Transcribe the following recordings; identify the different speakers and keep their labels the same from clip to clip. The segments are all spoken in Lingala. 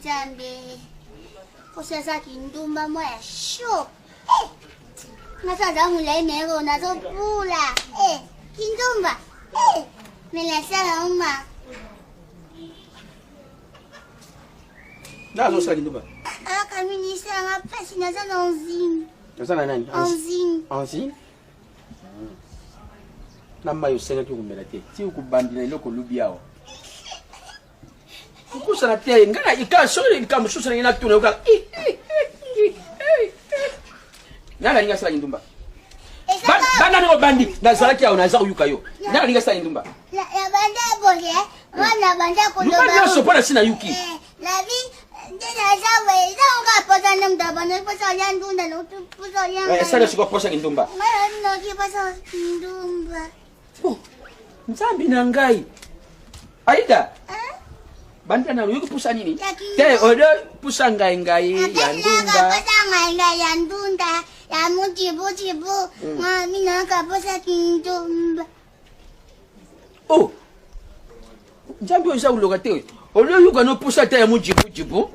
Speaker 1: Nzambe. Posa eza kindumba mwa ya chaud. Eh! Nga so aza molai mero nazobula. Eh! Kindumba. Eh! Melasala oma.
Speaker 2: Nga azosala kindumba.
Speaker 1: Alaka minisa nga pasi naza na enzyme.
Speaker 2: Naza na nani?
Speaker 1: Enzyme.
Speaker 2: Enzyme? Na mai osengaki komela te. Ti okobandela eloko olubi awa. Kokosana te nga na ika soki likambo mosusu ndenge natuna yo kaka nani alingi asala kindumba banda ndenge obandi nazalaki awa naza koyuka yo nani alingi asala kindumba luka nyonso mpo na si nayuki eh, esala sikoyo posa kindumba Oh, nzambe na ngai aida eh? banda nano yoki pusa nini te odo pusa ngai ngai ya ndunda
Speaker 1: ngai ngai ya ndunda ya mujibujibu hmm. mami naka posa kindumba
Speaker 2: oh nzambe oyo eza koloka te olio yoka no pusa te ya mujibujibu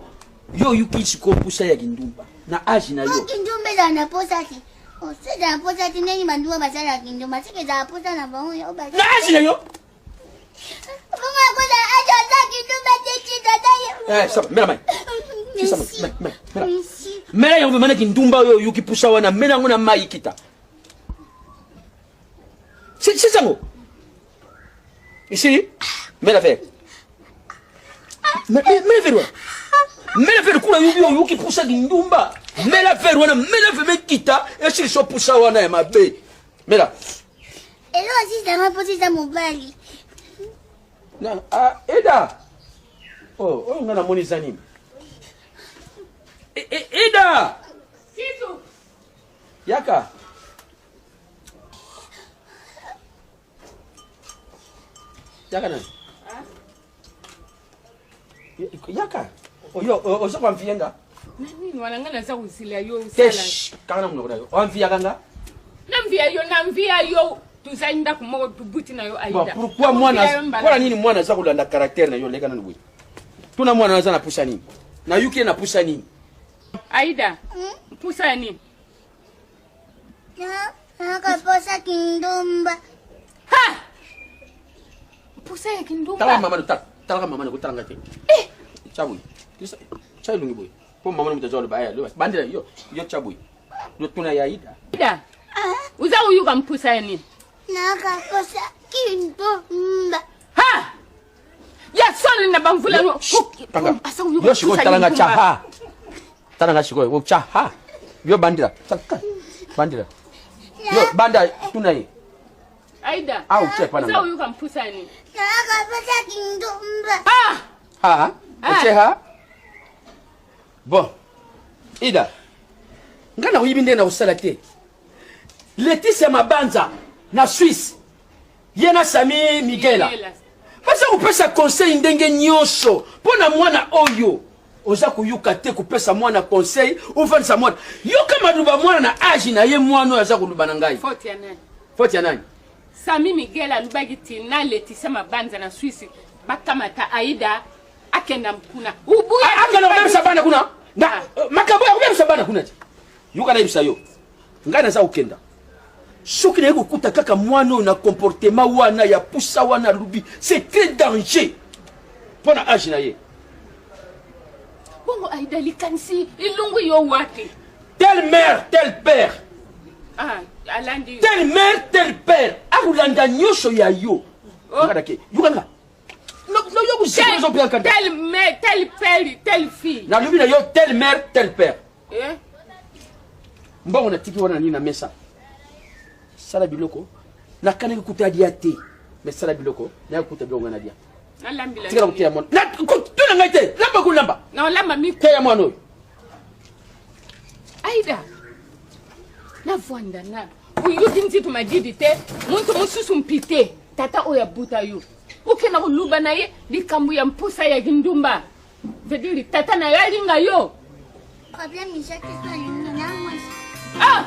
Speaker 2: yo oyuki sikoyo pusa ya kindumba na age na yo
Speaker 1: kindumba ezala na posa te Osezala mposa te ndenge bandumba basalaka kindumba seke ezala mposa na bango yo
Speaker 2: na age na yo
Speaker 1: bongo yakozala age aza kindumba te tata
Speaker 2: eh, mela mai mela yango vraimen na kindumba oyo oyuki pusa wana mela yango na mai kita sisango Ici, mets la verre. Mets, mets, mets la verre wana. Mets la verre kuna yubi oyoki pusa kindumba. Mets la verre wana, mets la verre mekita esili so pusa wana ya mabe. Mets la.
Speaker 1: Elo asisanga mposa eza mobali.
Speaker 2: Na, ah, Eda. Oh, oyo nga namoni eza nini? E, e, Eda!
Speaker 3: Sisu.
Speaker 2: Yaka. Yaka nani? Yaka. Oyo ozo kwa mfiye nga?
Speaker 3: Nani wana nga naza kozila yo
Speaker 2: osala. Te kanga na monoko na yo. Oamviyaka nga?
Speaker 3: Namviya yo namviya yo tozali ndako moko tubuti na yo
Speaker 2: Aida. Bon, pourquoi mwana mpo nini mwana aza kolanda caractère na yo leka nanu boye. Tuna mwana aza na pusa nini? Nayuki ye na pusa nini?
Speaker 3: Aida, hmm? pusa ya nini?
Speaker 1: Nakaposa kindumba.
Speaker 3: Ha! Posa ya kindumba.
Speaker 2: Tala mama no tala. Tala mama no kotala nga te.
Speaker 3: Eh!
Speaker 2: Tya boye. Tya elongi boye. Po mama no moto aza loba aya loba. Bandela yo yo tya boye. Yo tuna ya Ida.
Speaker 3: Ida. Uza uyuka mpusa ya nini?
Speaker 1: Nakaposa kindumba.
Speaker 3: Ha! Ya soni na bamvula
Speaker 2: yo. Yo sikoyo tala nga tya ha. Tala nga sikoyo tya ha. Yo bandela. Bandela. Yo banda tuna ye.
Speaker 3: Aida.
Speaker 2: Ah, uche pana.
Speaker 3: Uza uyuka mpusa ya nini?
Speaker 1: Nakaposa kindumba.
Speaker 3: Ah!
Speaker 2: Ha? Uche ha? Bon. Ida. Nga na koyibi ndenge na kosala te. Laetitia Mabanza na Suisse. Ye na Sami Miguela. Baza kopesa conseil ndenge nyonso mpo na mwana oyo oza koyoka te kopesa mwana conseil ofandisa mwana yoka maloba mwana na age na ye mwana oyo aza koloba na ngai
Speaker 3: faute ya nani
Speaker 2: faute ya nani
Speaker 3: Sami Miguel alobaki ti na Laetitia Mabanza na Suisse bakamata Aida akenda kuna ubuya
Speaker 2: akenda kobebisa bana kuna na ah. eh, makambo ya kobebisa bana kuna ti yoka nayebisa yo ngai naza kokenda soki naye kokuta kaka mwana oyo na comportement wana ya pusa wana alobi c'est très danger mpo na age na ye
Speaker 3: bongo aida likanisi elongo yo wapi
Speaker 2: telle mère tel père
Speaker 3: ah, alandi
Speaker 2: telle mère tel père akolanda nyonso ya yo oh. yoka nga
Speaker 3: Telle mère, telle père, telle fille.
Speaker 2: Nalobi na yo telle mère, tel père.
Speaker 3: Eh?
Speaker 2: Mbongo natiki wana nini na mesa. Sala biloko. Nakanaki kuta alia te. Mais sala biloko, naya kuta biloko nga nalia.
Speaker 3: Nalambila.
Speaker 2: Tikala koteya mwana. Na tuna ngai te. Lamba kolamba.
Speaker 3: Na lamba mi.
Speaker 2: Teya mwana oyo.
Speaker 3: Aida. Navwanda na. Oyoki nzitu madidi te. Muntu mosusu mpite. Tata oyo abuta yo. Okenda koluba na ye likambo ya mposa ya kindumba. Veut dire tata na yo alinga yo.
Speaker 1: Problème eza te so alingi na mwasi.
Speaker 3: Ah!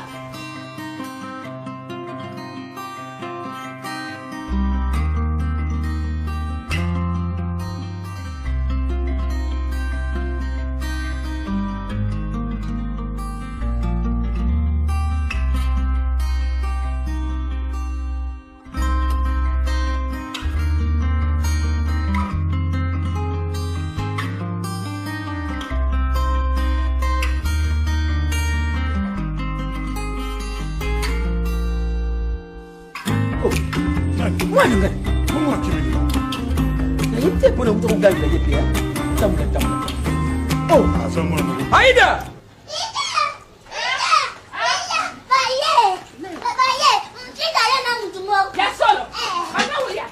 Speaker 2: Mwana ngai.
Speaker 4: Bongo akimi nini?
Speaker 2: Nayebi te mpona kuta kogangela ye mpe tambola tambola. Oh!
Speaker 4: Aza mwana moko.
Speaker 2: Aida!
Speaker 3: Ya solo. Banda uya.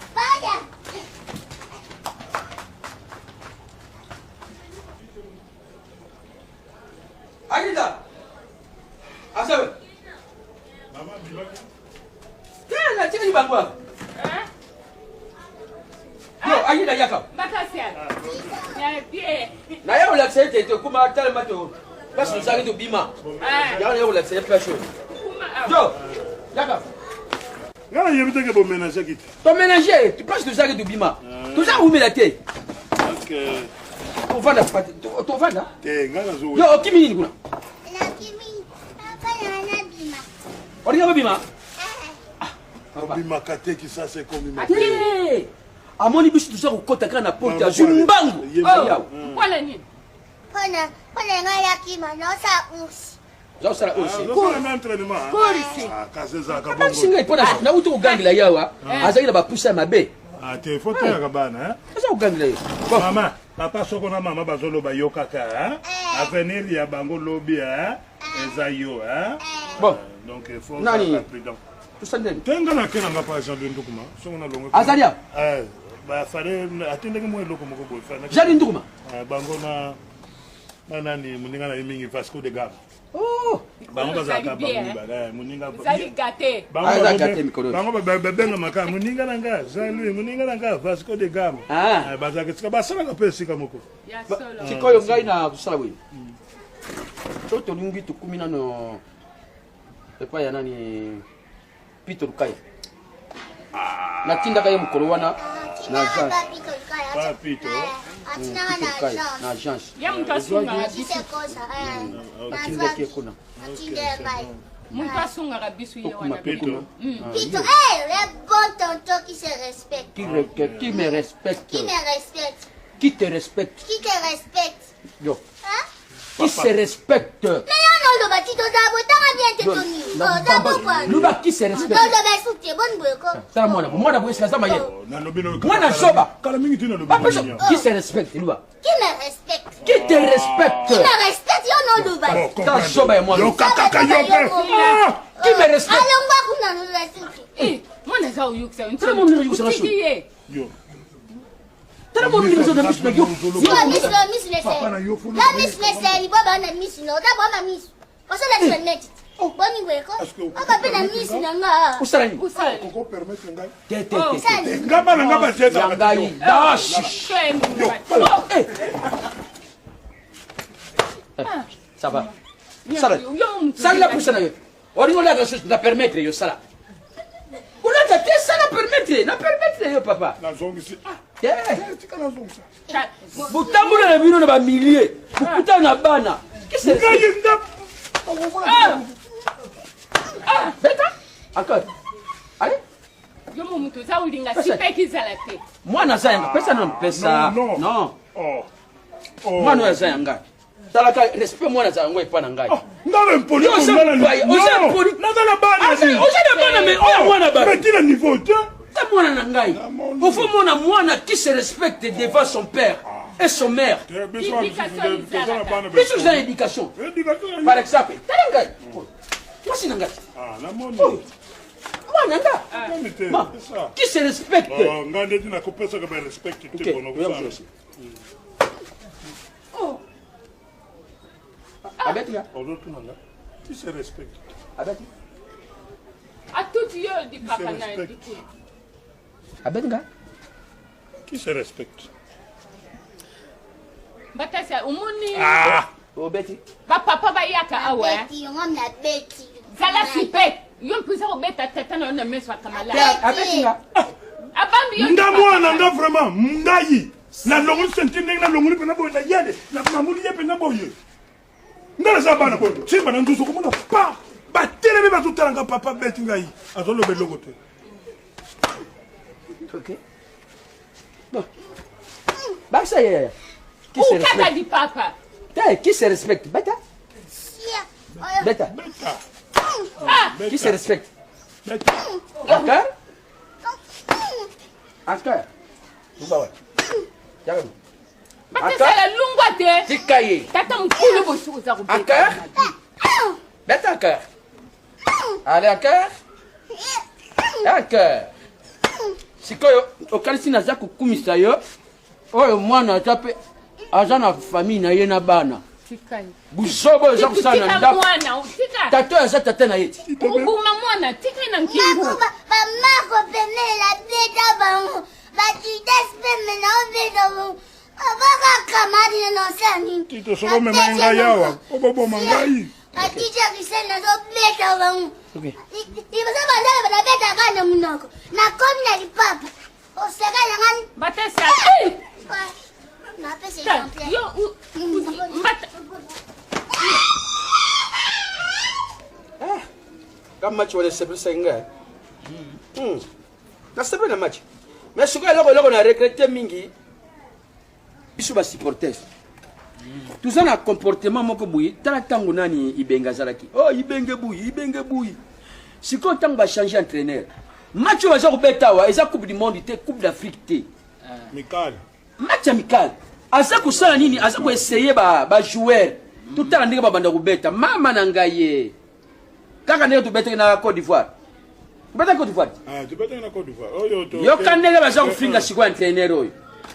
Speaker 2: Aida! Azawe!
Speaker 4: Mama bimaki.
Speaker 2: Te natikali bango awa. Yo, Aida yaka.
Speaker 3: Makasi ya. Ya bien.
Speaker 2: Naye kolakisa ete tokoma talema to place tozalaki tobima. Yaka naye kolakisa ye place oyo.
Speaker 3: Kuma awa.
Speaker 2: Yo, yaka.
Speaker 4: Nga nayebi te ke bomenageki te.
Speaker 2: Toménage, place tozalaki tobima. Toza kowumela te.
Speaker 4: Parce que
Speaker 2: Tovanda, tovanda.
Speaker 4: te nga nazo
Speaker 2: Yo, okimi nini kuna? Olinga kobima?
Speaker 4: obimaka te kisasa ekomi mabe.
Speaker 2: Te. Amoni biso toza kokota kaka na porte azwi mbangu.
Speaker 4: Ye-
Speaker 2: Awa.
Speaker 3: Mpona nini?
Speaker 1: Mpona ngai yakima naosala ursi.
Speaker 2: Oza kosala oyo
Speaker 4: Ah,
Speaker 2: se.
Speaker 4: ozosala na entraînement, hein?
Speaker 3: Kursi.
Speaker 4: Ah, kasi ezalaka
Speaker 2: Abakisi
Speaker 4: bongo.
Speaker 2: ngai mpo nauti kogangela ye awa azalaki na bapusa ya mabe.
Speaker 4: Ah, te faut toyaka bana hein?
Speaker 2: Aza kogangela ye. Bon.
Speaker 4: mama papa soko na mama bazoloba yo kaka hein? avenir ya bango lobi hein? eza yo hein?
Speaker 2: Bon.
Speaker 4: donc il faut
Speaker 2: Nani?
Speaker 4: ozalaka prudent
Speaker 2: Tosali nini?
Speaker 4: te nga nake nanga pa jean de ndukuma soko nalonga
Speaker 2: Azali awa?
Speaker 4: Eh, bafale atindaki mwa eloko moko boye fale
Speaker 2: Jali Ndukuma.
Speaker 4: Eh, bango na na nani moninga na ye mingi vasco de gama
Speaker 2: Oh.
Speaker 4: bango bazalaka
Speaker 3: Ezali bien,
Speaker 4: bango mibale moninga
Speaker 3: Ezali gâté.
Speaker 4: Bango
Speaker 2: Ah, eza
Speaker 4: bazobe-
Speaker 2: gâté mikolo oyo.
Speaker 4: bango babengamaka moninga na nga jean louis moninga na nga vasco de gama
Speaker 2: Ah.
Speaker 4: Eh, bazalaka esika basalaka mpe esika moko
Speaker 3: Ya solo.
Speaker 2: Sikoyo ngai na kosala boye. So tolingi tokumi nano epai ya nani Pito Lukaya. Natindaka ye mokolo wana na agence.
Speaker 4: Pa Pito.
Speaker 1: Atinaka
Speaker 2: Pito
Speaker 1: na
Speaker 2: Lukaya na
Speaker 1: agence.
Speaker 2: agence.
Speaker 3: Ya moto asungaka biso.
Speaker 2: Natindaki ye kuna.
Speaker 3: Moto asungaka biso ye
Speaker 2: Tokuma
Speaker 3: wana.
Speaker 2: mpe kuna.
Speaker 1: Pito, hey, le bon tonton qui se respecte.
Speaker 2: Qui me respecte.
Speaker 1: Qui me respecte.
Speaker 2: Qui te respecte.
Speaker 1: Qui te respecte.
Speaker 2: Yo.
Speaker 1: Hein?
Speaker 2: Qui se respecte.
Speaker 1: Mais yo noloba ti toza botanga bien te toni. Oza bokwa.
Speaker 2: Luba qui se respecte.
Speaker 1: Toloba esuki te boni boye ko.
Speaker 2: Tala mwana, mwana boye aza mayele.
Speaker 4: nalobi na yo
Speaker 2: Mwana zoba.
Speaker 4: kala mingi te nalobi
Speaker 2: Bapesa
Speaker 4: nini
Speaker 2: qui se respecte Luba.
Speaker 1: Qui me respecte.
Speaker 2: Qui te respecte.
Speaker 1: Qui me respecte yo noloba.
Speaker 2: Ta zoba ya mwana.
Speaker 4: yo kakaka yo mpe Ah!
Speaker 2: Qui me respecte.
Speaker 1: Alongwa kuna noloba esuki.
Speaker 3: Eh, mwana aza oyokisa yo.
Speaker 2: Tala mwana oyokisa nga
Speaker 3: Otiki ye.
Speaker 4: yo
Speaker 2: Tala mwana oyokisa nga miso na yo.
Speaker 1: Yo miso na miso na
Speaker 4: Papa na yo,
Speaker 1: eseli.
Speaker 4: fulu.
Speaker 1: Na miso na eseli bo ba na miso na oza ba na miso. Osala ti na net. Boni boye ko.
Speaker 4: Est-ce que-
Speaker 1: Oka pe na miso na nga.
Speaker 2: Osala nini?
Speaker 3: Osala.
Speaker 4: koko permettre ngai
Speaker 2: Te te te.
Speaker 1: Osala.
Speaker 4: nga bana nga bazeza
Speaker 2: Ya ngai. Ah, chiche.
Speaker 3: Oh,
Speaker 2: Eh. Ça va. Sala. Sala pusa na yo. Olingo olaka susu na permettre yo sala. Kolata te sala permettre, na permettre yo papa.
Speaker 4: nazongisi ah
Speaker 2: Te.
Speaker 4: tika nazongisa
Speaker 2: Botambola na bino na ba milliers. Bokutana na bana. Qu'est-ce que
Speaker 4: ngai nga
Speaker 2: Beta. Encore. Allez.
Speaker 3: Yo mo moto oza olinga sipeki ezala te.
Speaker 2: Mwana aza yanga. Pesa nano pesa.
Speaker 4: Non, non.
Speaker 2: Non.
Speaker 4: Oh. Oh.
Speaker 2: Mwana oyo aza yanga. Talaka respect mwana aza yango epa na ngai.
Speaker 4: Oh, nga na impoli
Speaker 2: Yo, oza
Speaker 4: nga na-
Speaker 2: mpaya, oza
Speaker 4: Non,
Speaker 2: impoli.
Speaker 4: naza na bana
Speaker 2: Aza-
Speaker 4: ni.
Speaker 2: oza na bana mais oyo mwana bato.
Speaker 4: Mais tina niveau te
Speaker 2: Ta mwana na ngai.
Speaker 4: Namoni.
Speaker 2: Ofo mona mwana qui se respecte devant son père et son mère.
Speaker 4: Te, biso ya biso
Speaker 3: Éducation
Speaker 4: toza na bana
Speaker 2: Biso toza na éducation.
Speaker 4: Éducation ya
Speaker 2: Par exemple, tala ngai. Mwasi na ngai.
Speaker 4: Ah, namoni.
Speaker 2: Oyo. Mwana nga.
Speaker 4: Namoni te,
Speaker 2: Ma,
Speaker 4: c'est ça.
Speaker 2: Qui se respecte.
Speaker 4: Oh, nga ndeti nakopesaka ba respect te
Speaker 2: Ok,
Speaker 4: bono
Speaker 2: oya
Speaker 4: kosala.
Speaker 2: mosusu. Abeti nga.
Speaker 4: Ozotuna nga qui se respecte
Speaker 2: Abeti.
Speaker 3: Atuti yo lipaka na
Speaker 4: respecte.
Speaker 3: likolo.
Speaker 2: Abeti nga.
Speaker 4: qui se respecte
Speaker 3: Mbatasi omoni
Speaker 4: ah
Speaker 2: Obeti.
Speaker 3: bapapa bayaka awa. eh.
Speaker 1: Beti, yo ngam na beti.
Speaker 3: Zala sipeki. Yo mpenza kobeta tata na yo na meso ya kamala.
Speaker 2: Abeti nga.
Speaker 3: Abambi yo
Speaker 4: nga
Speaker 3: lipaka.
Speaker 4: mwana nga vraiment ngai nalongoli sentire ndenge nalongoli mpena boye nayele namoni ye mpena boye nga naza bana boye simba na nzuzu komona pa batelemi bazotala nga papa beti ngai azoloba eloko te
Speaker 2: Ok. Bon. Bakisa ye yaya. Qui se
Speaker 3: Ukata
Speaker 2: respecte.
Speaker 3: lipapa.
Speaker 2: Te, qui se respecte. Beta.
Speaker 1: Sia. Oyo.
Speaker 2: Beta.
Speaker 4: beta
Speaker 3: Ah!
Speaker 2: Qui se respecte.
Speaker 4: beta
Speaker 2: D'accord. Encore. Luka wapi? Yaka.
Speaker 3: Batesala lungwa te.
Speaker 2: Tika ye.
Speaker 3: Tata mukulu bosuku oza kobeta.
Speaker 2: Encore. Beta encore. Allez encore. Encore. Sikoyo okanisi naza kokumisa yo oyo mwana aza mpe aza na famille na ye na bana buzoba oyo eza kosala na ndako tata oyo aza tata na ye ti
Speaker 3: oboma mwana tika na nkingo
Speaker 1: bamako pemela beta bango batides peme na obeta bango abakakamati na nosani
Speaker 4: tito soko omemaki ngai awa oboboma ngai
Speaker 1: batija kisani nazobeta bango liboso bandala banabetaka na monoko nakomi na lipapa oseka na ngai
Speaker 3: batesa
Speaker 1: napesa exemplaire
Speaker 3: yo mbata
Speaker 2: ah, ka match wana esepelisa ngai hmm. Nasepeli na match. Mais sikoyo eloko eloko na regrette mingi biso ba supporters. Toza na comportement moko boye tala ntango nani Ibenge azalaki. Oh Ibenge buyi, Ibenge buyi. Sikoyo ntango ba changer entraîneur. Match oyo baza kobeta awa eza Coupe du monde te, Coupe d'Afrique te.
Speaker 4: Mikal.
Speaker 2: Match amical. Aza kosala nini? Aza ko essayer ba ba joueurs. Totala ndenge babanda kobeta. Mama na ngai ye. Kaka ndenge tobetaki na Côte d'Ivoire. Tobetaki Côte d'Ivoire.
Speaker 4: Ah, tobetaki na Côte d'Ivoire. Oyo to.
Speaker 2: Yoka ndenge baza kofinga sikoyo entraîneur oyo.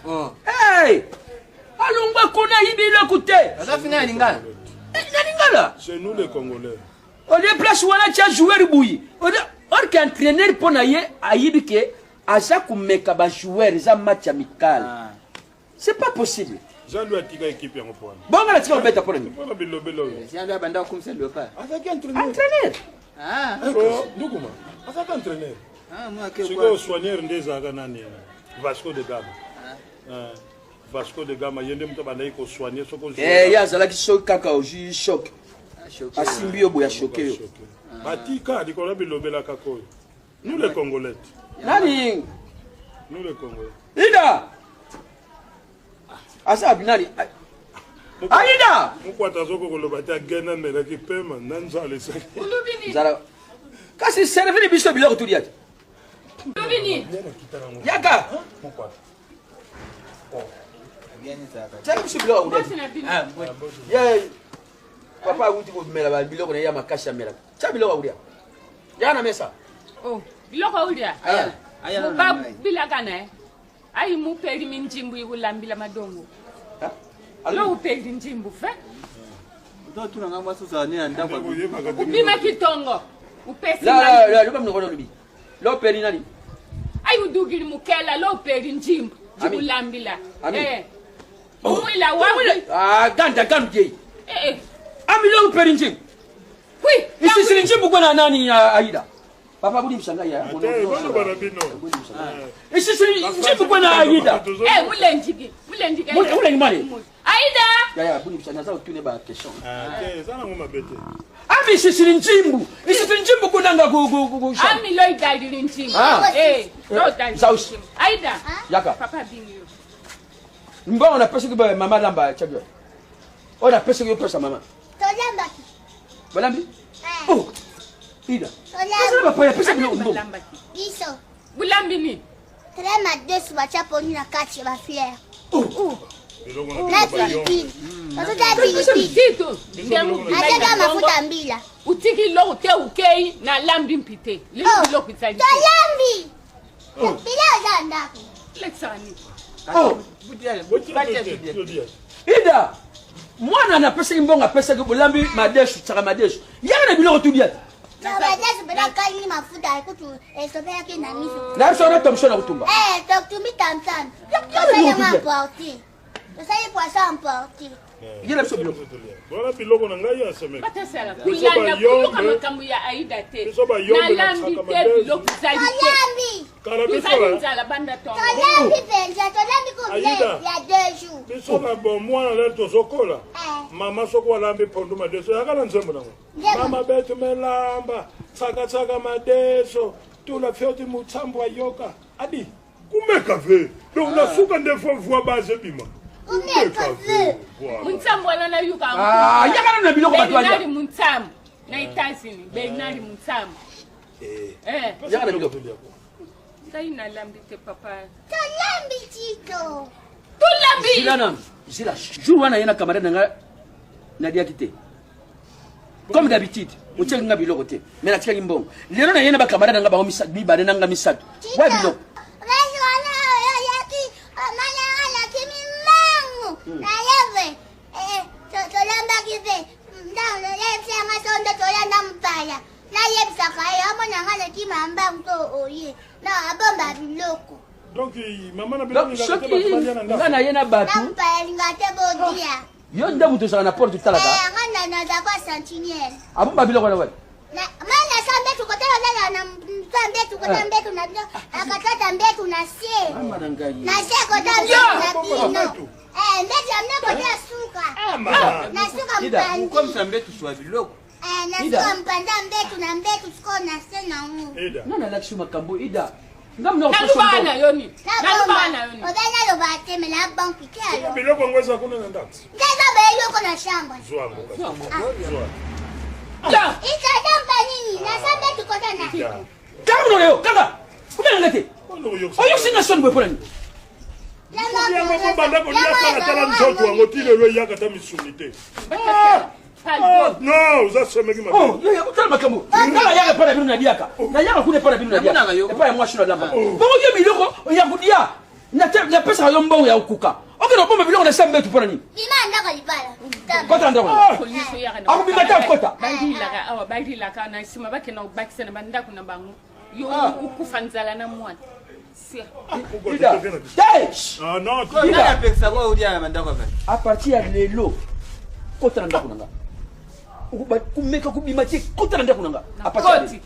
Speaker 2: Oh. Hey! Alongwa kuna ayibi eloko te.
Speaker 5: Aza finga na lingala.
Speaker 2: Eh, na lingala.
Speaker 4: C'est nous les Congolais.
Speaker 2: Olie place wana tia joueur buyi. Or que entraîneur mpo na ye ayibi ke aza komeka ba joueur eza match amical. Ah. C'est pas possible.
Speaker 4: Jean-Louis atika équipe yango pona.
Speaker 2: Bonga na tika kobeta pona nini?
Speaker 4: Pona bilobelo oyo.
Speaker 5: Jean-Louis abanda kokumisa Leopard.
Speaker 4: Azalaki entraîneur.
Speaker 2: Entraîneur.
Speaker 5: Ah.
Speaker 4: Oh, ndukuma. Azalaki entraîneur.
Speaker 5: Ah, moi ke
Speaker 4: Sikoyo soigneur nde ezalaka nani? Vasco de Gama. Ah. Vasco de Gama ye nde moto abandaki kosoigne soki ozwi.
Speaker 2: Eh, ye azalaki soki kaka ozwi choc. Asimbi yo boye achoke yo.
Speaker 4: Batika likolo ya bilobela kaka oyo. Nous les Congolais.
Speaker 2: Nani?
Speaker 4: Nous les Congolais.
Speaker 2: Ida! Asa nani? Aida!
Speaker 4: Mukwata azoko koloba te agenda amelaki pema na nzala esali.
Speaker 2: Nzala. Kasi servir biso biloko tulia te. Yaka. Tiaka biso biloko kulia. Ye papa awuti komela biloko na ye ya makasi amelaka. Tia biloko kulia. Yaka na mesa.
Speaker 3: Oh, biloko ulia.
Speaker 2: Ah.
Speaker 3: Muba bilaka na ye. Ayi mupeli minjimbu ikulambila madongo. Lo upeli njimbu fe.
Speaker 5: Totuna nga mwasi ozala nini na ndako
Speaker 3: Upima kitongo. Upesi
Speaker 2: La la la loba mnoko lobi. Lo peli nani?
Speaker 3: Ayi udukili mukela lo upeli njimbu. Jikulambila.
Speaker 2: Ami.
Speaker 3: Eh. Umwila wapi?
Speaker 2: Ah, ganda gandu je.
Speaker 3: Eh eh.
Speaker 2: Ami lo upeli njimbu.
Speaker 3: Kwi.
Speaker 2: Isisili njimbu kwa nani Aida? Papa budi msanga ya. Isisili njimbu kwa na Aida.
Speaker 3: Eh, mulenjiki. Mulenjiki.
Speaker 2: Mulenjiki mali.
Speaker 3: Aida.
Speaker 2: Ya ya budi msanga za otune ba question.
Speaker 4: Ah, te eza nango mabe te.
Speaker 2: Ami isisili njimbu. Isisili njimbu kunanga ku ku ku.
Speaker 3: Ami lo idalili njimbu.
Speaker 2: Ah.
Speaker 3: Eh, lo idalili.
Speaker 2: Zausi.
Speaker 3: Aida.
Speaker 2: Yaka.
Speaker 3: Papa bingi yo.
Speaker 2: Mbongo napesaki ba mama lamba chabio. Oyo napesaki yo pesa mama.
Speaker 1: Tolambaki.
Speaker 2: Balambi?
Speaker 1: Eh.
Speaker 2: Oh. Ida. Pesa bapaya pesa biloko mbongo.
Speaker 1: Biso.
Speaker 3: Bulambi nini?
Speaker 1: Tala madesu batya poni na kati ya bafleur.
Speaker 2: Oh.
Speaker 1: Na pilipili. Bazotia pilipili.
Speaker 3: Tito.
Speaker 1: Atiaka mafuta mbila.
Speaker 3: Utiki biloko te ukei na lambi mpi te. Lelo biloko ezali.
Speaker 1: Tolambi. Bila oza ndako.
Speaker 3: Lekisaka nini?
Speaker 2: Oh. Ida. Mwana napesaki mbongo apesaki bolambi madesu tsaka madesu. Yaka na biloko tudia te.
Speaker 1: Madesu bena kalingi mafuta kutu esopelaki na miso.
Speaker 2: Na biso na tomso na kutumba.
Speaker 1: Eh, totumbi tamtam. Tosali yango emporte. Tosali poisson emporte.
Speaker 2: Yela biso biloko.
Speaker 4: Voilà biloko na ngai ya semeki.
Speaker 3: Batasala kulanda kuluka makambo ya Aida te.
Speaker 4: Biso bayombe na
Speaker 3: Nalambi
Speaker 4: tsaka
Speaker 3: te
Speaker 4: madesu.
Speaker 3: biloko ezali te.
Speaker 1: Tolambi.
Speaker 4: Kala biso
Speaker 3: Tozali
Speaker 4: ba
Speaker 3: nzala banda tongo.
Speaker 1: Tolambi mpenza. Tolambi
Speaker 4: Aida.
Speaker 1: komble ya deux jours.
Speaker 4: biso na bo mwana lelo tozokola.
Speaker 1: Eh.
Speaker 4: Mama soki walambi pondu madeso yaka na nzembo nango.
Speaker 1: Nzembo.
Speaker 4: Mama betu melamba tsaka tsaka madeso tula fyoti mutsambo ayoka adi kumeka ve donc na suka nde fo voix base ebima
Speaker 1: Kumeka ve.
Speaker 4: Voilà.
Speaker 3: Muntsambo wana nayuka.
Speaker 2: Ah, yaka na biloko bato balia.
Speaker 3: Bernard Muntsambo na États-Unis. Bernard Muntsambo. Eh.
Speaker 2: Yaka na biloko.
Speaker 3: Ngai nalambi te papa.
Speaker 1: Tolambi Tito.
Speaker 3: Tolambi.
Speaker 2: Zila nanu. Zila. Jour wana ye na camarade na nga naliaki te. Comme d'habitude, otiaki nga biloko te. Mais natikaki mbongo. Lelo na ye na ba camarade na nga bango mibale na nga misato. Wa biloko.
Speaker 1: Tolambaki mpe ntango yebisanga sondo tolanda mopaya nayebisaka ye omona nga nakima mbangu to oye na abomba biloko.
Speaker 4: Donc mama na bino
Speaker 2: soki nga na ye na bato
Speaker 1: mopaya alinga te bodia.
Speaker 2: Yo nde moto ozalaka na porte otalaka.
Speaker 1: Eh, nga na naza kwa sentinelle.
Speaker 2: Abomba biloko na wapi?
Speaker 1: Na ma na sa mbetu kota na na sa mbetu kota
Speaker 2: eh.
Speaker 1: mbetu na bino akatata mbetu na se.
Speaker 2: Mama na ngai.
Speaker 1: Na se kota mbetu na bino. Eh, mbetu ya mne kota ya suka.
Speaker 4: Ah, mama.
Speaker 1: Na suka mpanzi.
Speaker 5: Okomisa mbetu swa biloko.
Speaker 1: Eh, na suka mpanza mbetu na mbetu sikoyo na se na ngo.
Speaker 4: Ida.
Speaker 2: Nani alakisi makambo Ida? Nga mna
Speaker 3: Naluba na yo nini? Naluba na yo nini?
Speaker 1: Obe naloba te me na banki te alo.
Speaker 4: Biloko yango eza kuna na ndako.
Speaker 1: Nde eza ba eloko na chambre.
Speaker 4: Zwa yango. Zwa.
Speaker 1: Ita mpa nini? Na sa mbetu kota na.
Speaker 2: Kanga monoko na yo, kanga. Kobenga nga te. Oyoki nga soni boye mpo na nini?
Speaker 4: Yango bobanda kolia kaka tala nzoto yango ti lelo eyaka ata misuni te. Non, oza semeki mabe.
Speaker 2: Oh, yo yo tala makambo. Nga nayaka epai na bino naliaka. Nayaka kuna epai na bino naliaka. Epai ya mwasi nalamba. Bongo yo biloko ya kolia napesaka yo mbongo ya kokuka. Okende kobomba biloko na se mbetu mpo na nini?
Speaker 1: Bima ndako libala.
Speaker 2: Kota ndako. Akobima te akota.
Speaker 3: Balilaka awa balilaka na nsima bakenda kobakisa na bandako na bango. Yo okufa nzala na mwana.
Speaker 2: A partir ya lelo kota na ndako na nga. Kumeka kobima te kota na ndako na nga. A partir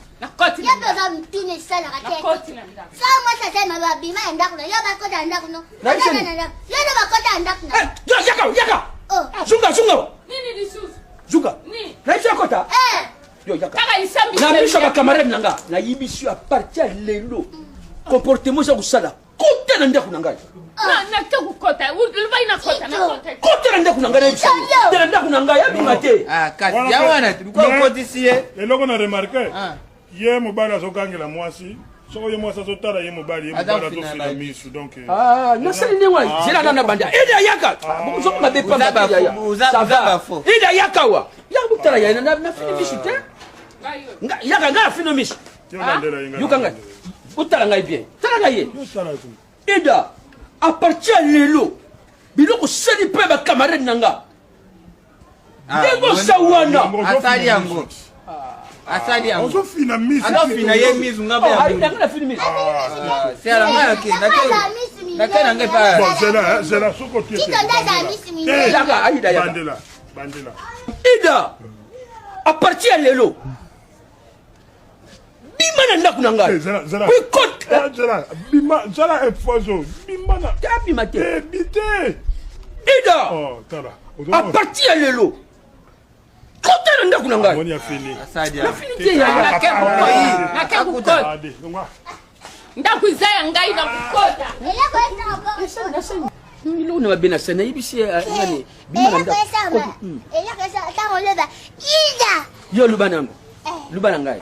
Speaker 1: Yo mpe oza mituna esalaka te. So mwasi asali mabe abima ya ndako na yo bakota ya ndako no. Yo nde bakota ya ndako na.
Speaker 2: Eh, yaka yaka.
Speaker 1: Oh.
Speaker 2: Zunga zunga.
Speaker 3: Nini lisusu?
Speaker 2: Zunga. Nayebi akota.
Speaker 1: Eh.
Speaker 2: Yo yaka. Na miso ya ba camarade na nga, nayebisi yo a partir ya lelo comportement eza kosala kota na ndako na ngai. Kota na ndako na ngai nayebisa yo. Te na ndako na ngai abima te.
Speaker 5: Ah, kasi ya wana tulikuwa okotisi ye.
Speaker 4: Eloko na remarque ye mobali azogangela mwasi soko ye mwasi azotala ye mobali ye mobali azofina misu donc eh,
Speaker 2: ah, nasali ndenge wana zela nana banda ede ayaka bokozonga mabe pamba ede ayaka wa yaka botala ya nafini misu te yaka ngai afino misu yoka ngai otala ngai bien tala ngai ye eda a partir ya lelo biloko osali mpe bacamarade na nga ndenge osa wana
Speaker 5: asali yango asali yango
Speaker 4: ozofina misu
Speaker 5: azofina ye misu nga mpe
Speaker 2: nanga nafini misu
Speaker 5: sela nga nake nake na ngai pa
Speaker 4: zela zela soko tie
Speaker 2: yaka ayida yaka
Speaker 4: bandela bandela
Speaker 2: ida a partir ya lelo bima na ndako na ngai
Speaker 4: puis cote zela bima zela efozo bima na
Speaker 2: abima te
Speaker 4: bite
Speaker 2: ida
Speaker 4: oh tala
Speaker 2: a partir ya lelo kota na ndako na ngai nafini te yaya
Speaker 3: ndako eza ya ngai na kokota
Speaker 2: eloko na mabe na sa nayebisi nani bima na ndako yo luba nango luba na ngai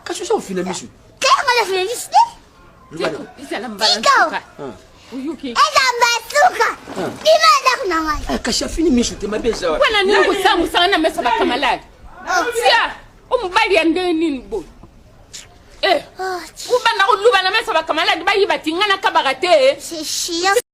Speaker 2: kasi oza kofina misu
Speaker 3: ezala mbala nsuka oyoki
Speaker 1: eza mbasuka bima ndako na ngai
Speaker 2: kasi afini misu te mabe eza
Speaker 3: mpona nini kosambwisanga na meso bakamalade tia omobali ya ndenge nini boye Eh,
Speaker 1: Oh,
Speaker 3: ubanda koluba na meso bakamalade bayiba ti ngai nakabaka te
Speaker 1: c'est chiant.